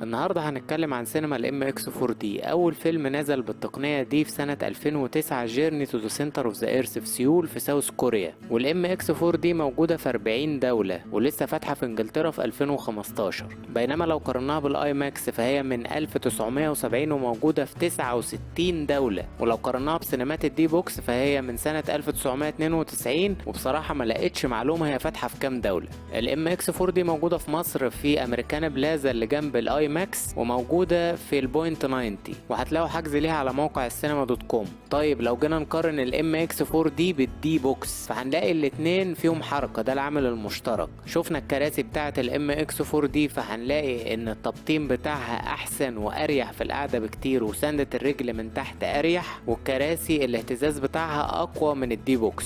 النهاردة هنتكلم عن سينما ال MX 4D. اول فيلم نزل بالتقنية دي في سنة 2009، Journey to the Center of the Earth في سيول في South Korea. وال MX 4D موجودة في 40 دولة ولسه فاتحة في انجلترا في 2015. بينما لو قارناها بال IMAX فهي من 1970 وموجودة في 69 دولة. ولو قارناها بسينمات ال D-Box فهي من سنة 1992، وبصراحة ما لقيتش معلومة هي فاتحة في كام دولة. ال MX 4D موجودة في مصر في امريكانا بلازا اللي جنب ال IMAX، وموجودة في ال Point 90، وهتلاقوا حجز ليها على موقع السينما dot com. طيب، لو جينا نقارن ال MX 4D بال D-Box فهنلاقي الاتنين فيهم حركة، ده العامل المشترك. شفنا الكراسي بتاعة ال MX 4D فهنلاقي ان التبطين بتاعها احسن واريح في القعدة بكتير، وسندة الرجل من تحت اريح، والكراسي الاهتزاز بتاعها اقوى من ال D-Box.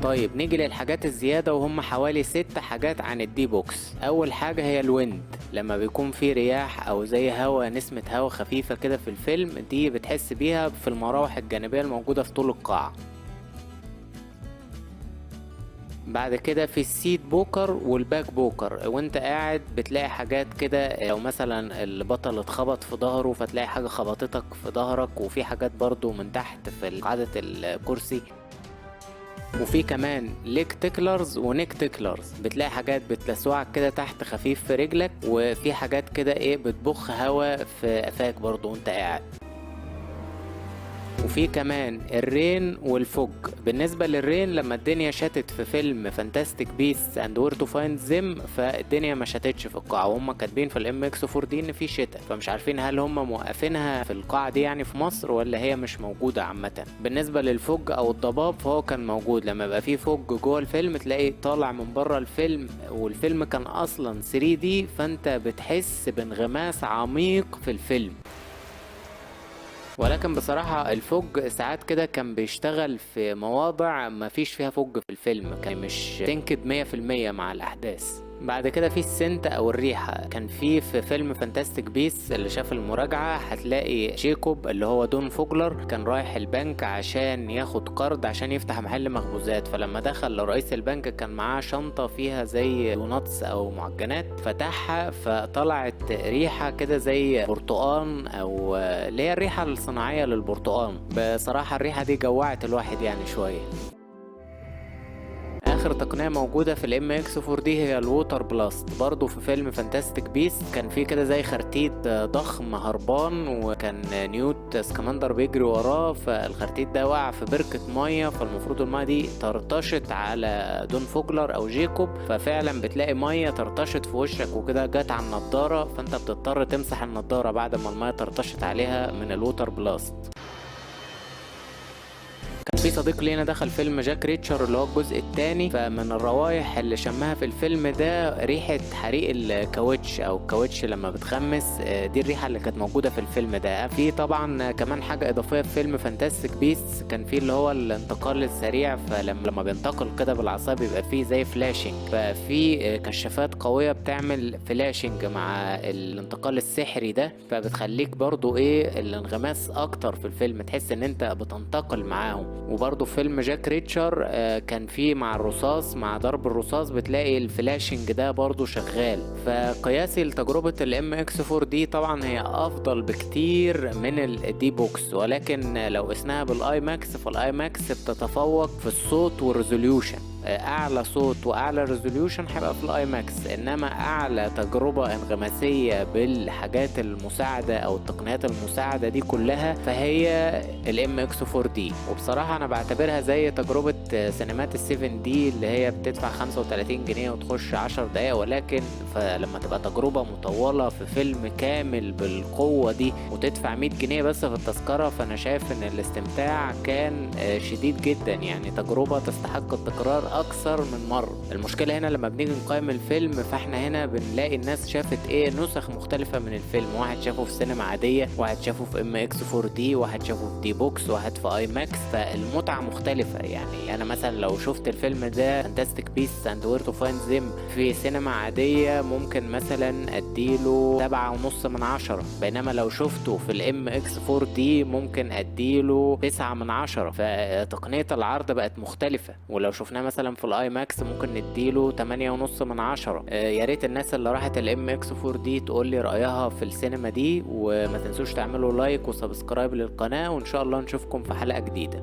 طيب، نيجي للحاجات الزيادة، وهم حوالي ست حاجات عن ال D-Box. أول حاجة هي ال wind، لما بيكون في رياح أو زي هوا، نسمة هوا خفيفة كده في الفيلم، دي بتحس بيها في المراوح الجانبية الموجودة في طول القاعة. بعد كده في ال seat poker وال back poker، وانت قاعد بتلاقي حاجات كده، لو مثلا البطل اتخبط في ظهره فتلاقي حاجة خبطتك في ظهرك، وفي حاجات برضو من تحت في قاعدة الكرسي. وفي كمان leg ticklers و neck ticklers، بتلاقي حاجات بتلسوعك كده تحت خفيف في رجلك، وفي حاجات كده ايه بتبخ هوا في قفاك برضو وانت قاعد. وفي كمان ال rain وال fog. بالنسبة لل rain، لما الدنيا شتت في فيلم Fantastic Beasts and Where to Find Them فالدنيا ما شتتش في القاعة، وهم كاتبين في ال MX 4D ان في شتاء، فمش عارفين هل هم موقفينها في القاعة دي يعني في مصر ولا هي مش موجودة عامة. بالنسبة لل fog او الضباب فهو كان موجود، لما يبقى في fog جوه الفيلم تلاقي طالع من بره الفيلم، والفيلم كان اصلا 3D، فانت بتحس بانغماس عميق في الفيلم. ولكن بصراحة ال fog ساعات كده كان بيشتغل في مواضع ما فيش فيها fog في الفيلم، كان مش synced 100% مع الأحداث. بعد كده في ال scent او الريحة، كان في فيلم Fantastic Beasts، اللي شاف المراجعة هتلاقي جيكوب اللي هو دون فوجلر كان رايح البنك عشان ياخد قرض عشان يفتح محل مخبوزات، فلما دخل لرئيس البنك كان معاه شنطة فيها زي donuts او معجنات، فتحها فطلعت ريحة كده زي برتقان او اللي هي الريحة الصناعية للبرتقان. بصراحة الريحة دي جوعت الواحد يعني شوية. اخر تقنيه موجوده في ال MX 4D هي ال water blast. برضو في فيلم Fantastic Beasts كان في كده زي خرتيت ضخم هربان، وكان نيوت سكاماندر بيجري وراه، فالخرتيت ده وقع في بركه ميه، فالمفروض الميه دي طرطشت على دون فوجلر او جيكوب، ففعلا بتلاقي ميه طرطشت في وشك وكده جت على النضاره، فانت بتضطر تمسح النضاره بعد ما الميه طرطشت عليها من ال water blast. كان في صديق لينا دخل فيلم جاك ريتشر اللي هو الجزء الثاني، فمن الروايح اللي شمها في الفيلم ده ريحة حريق الكاوتش او الكاوتش لما بتخمس، دي الريحة اللي كانت موجودة في الفيلم ده. في طبعا كمان حاجة اضافية في فيلم Fantastic Beasts، كان في اللي هو الانتقال السريع، فلما بينتقل كده بالعصا بيبقى فيه زي flashing، ففي كشافات قوية بتعمل flashing مع الانتقال السحري ده، فبتخليك برضو ايه الانغماس اكتر في الفيلم، تحس ان انت بتنتقل معاهم. وبرضه في فيلم جاك ريتشر كان في مع الرصاص، مع ضرب الرصاص بتلاقي ال flashing ده برضه شغال. فقياسي لتجربة ال MX 4D طبعا هي افضل بكتير من ال D-Box، ولكن لو قسناها بال IMAX فال IMAX بتتفوق في الصوت وال resolution. اعلى صوت واعلى resolution هيبقى في ال IMAX، انما اعلى تجربة انغماسية بالحاجات المساعدة او التقنيات المساعدة دي كلها فهي ال MX 4D. وبصراحة انا بعتبرها زي تجربة سينمات ال 7D اللي هي بتدفع 35 جنيه وتخش 10 دقايق، ولكن فلما تبقى تجربة مطولة في فيلم كامل بالقوة دي وتدفع 100 جنيه بس في التذكرة، فانا شايف ان الاستمتاع كان شديد جدا، يعني تجربة تستحق التكرار اكثر من مرة. المشكلة هنا لما بنيجي نقيم الفيلم فاحنا هنا بنلاقي الناس شافت ايه نسخ مختلفة من الفيلم، واحد شافه في سينما عادية، واحد شافه في MX 4D، واحد شافه في D-Box، واحد في IMAX، فالمتعة مختلفة. يعني انا مثلا لو شفت الفيلم ده Fantastic Beasts and Where to Find Them في سينما عادية ممكن مثلا اديله 7.5 من 10، بينما لو شفته في ال MX 4D ممكن اديله 9 من 10. فتقنية العرض بقت مختلفة. ولو شفناه مثلا مثلا في ال IMAX ممكن نديله 8.5 من 10. يا ريت الناس اللي راحت ال MX 4D تقول لي رأيها في السينما دي، وما تنسوش تعملوا like و subscribe للقناة، وان شاء الله نشوفكم في حلقة جديدة.